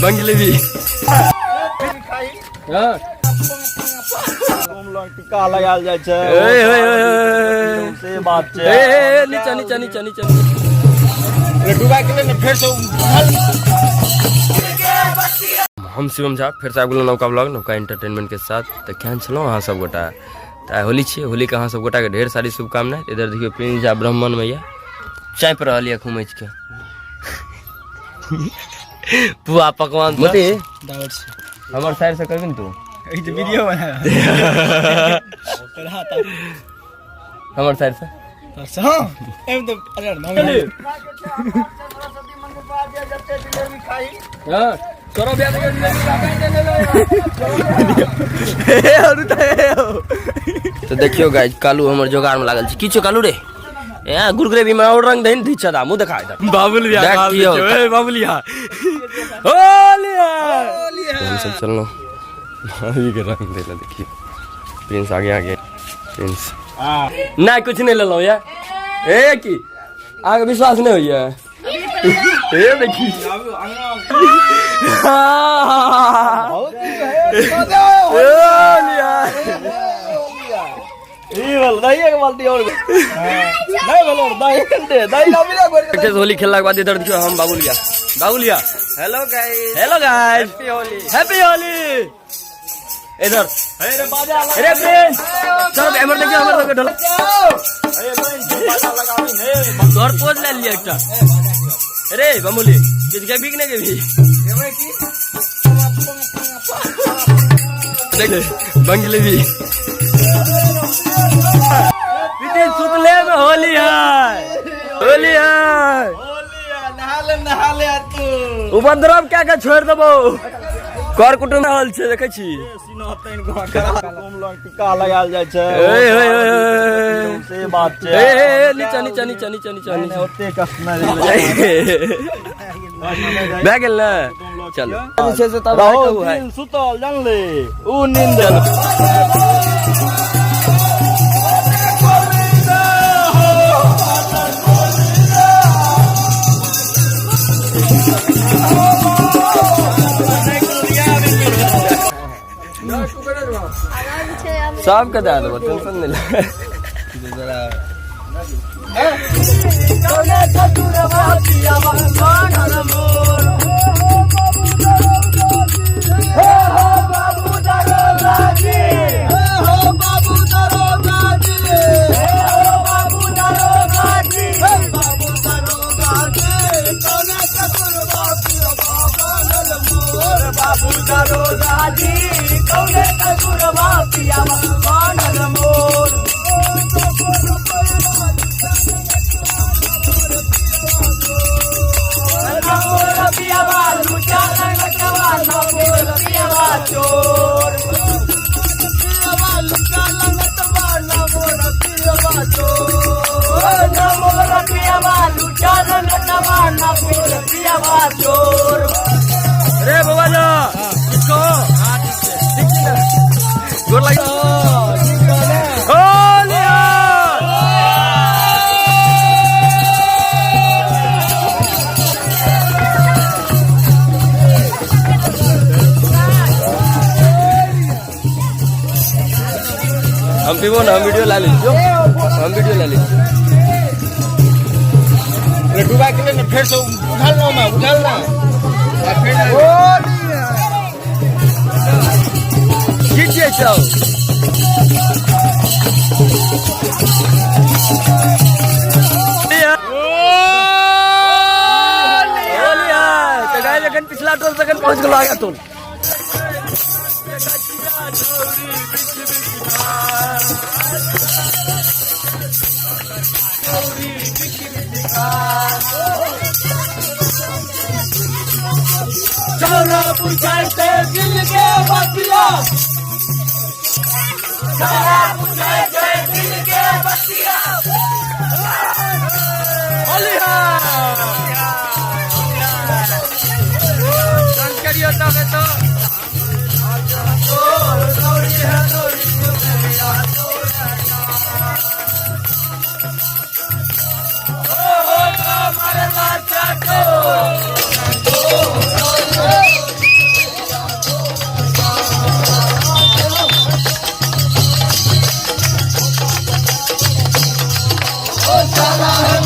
बंगले भी। हाँ। टीका लगायल जाइ छै। ए, ए, ए, ए। से बात छै। ए, ए, ए, नीचा नीचा नीचा नीचा। डुबा के ने फेर से। हम शिवम झा फेर से आबि गेलहुँ नवका ब्लॉग नवका एंटरटेनमेंट के साथ। तऽ केहन छलहुँ अहाँ सब गोटा? तऽ आइ होली छियै, होलीके अहाँ सब गोटाके ढेर सारी शुभकामना। इधर देखियौ, प्रिंस झा ब्राह्मण में यऽ चापि रहल यऽ खुमैच के पुआ पकवान। मोती, हमर साइड से करबी ने तू? वीडियो बना। हमर साइड से। हाँ, हाँ, तऽ देखियौ गाइस, कालू हमर जोगाड़ में लागल छै। की छौ कालू रे? ए गुरगुरे में और रंग दही दी छदा मुंह देखा इधर। बाबुल बिया। देखियौ। ए बाबुलिया, होली है। हम सब चलना भाभी के रंग देला। देखिए, प्रिंस आगे आगे। प्रिंस नहीं, कुछ नहीं लेलहुँ या। ए की आगे विश्वास नहीं होइए? ए देखी। होली है। अच्छे से होली खेलने के बाद इधर देखियो, हम बाबुलिया बाबुलिया। Hello guys. Hello guys, happy Holi. Happy Holi. इधर अरे प्रिंस, चलो एमर देखियो, हमर सबके ढोलक घर पोज ले लिया एकटा। अरे बमुली, किछु गेबी कि नहि गेबी? देख बंगले भी सुतले में होली है, होली है। नहा ले तू। उपद्रव क्या के छोड़ देबो। कर कुटुम्ब रहल छै, देखै छी। टीका लगायल जाइ छै। ए, ए, ए, ए। से बात छै। ए, ए, ए, नीचा नीचा नीचा नीचा नीचा नीचा। ओते कष्ट नहि। भए गेल ने? चलो, जे छै से तब रहो। कहू है। दिन सुतल जानले ऊ नींद। सबके दए देबो, टेंशन नहि ले। रे बाबा जा, किसको ठीक छै ने? गोर लागि। होली है। हम पीबो ना, हम वीडियो ला लीजिए, हम वीडियो ला लीजिए। डुबा के ने फेर से उठल ना, मैं उठल ना। की छियै सब? होली है। तऽ गाइस, एखन पिछला टोल से एखन पहुँच गेलहुँ आगा टोल। होली है। करियो तब तो। है।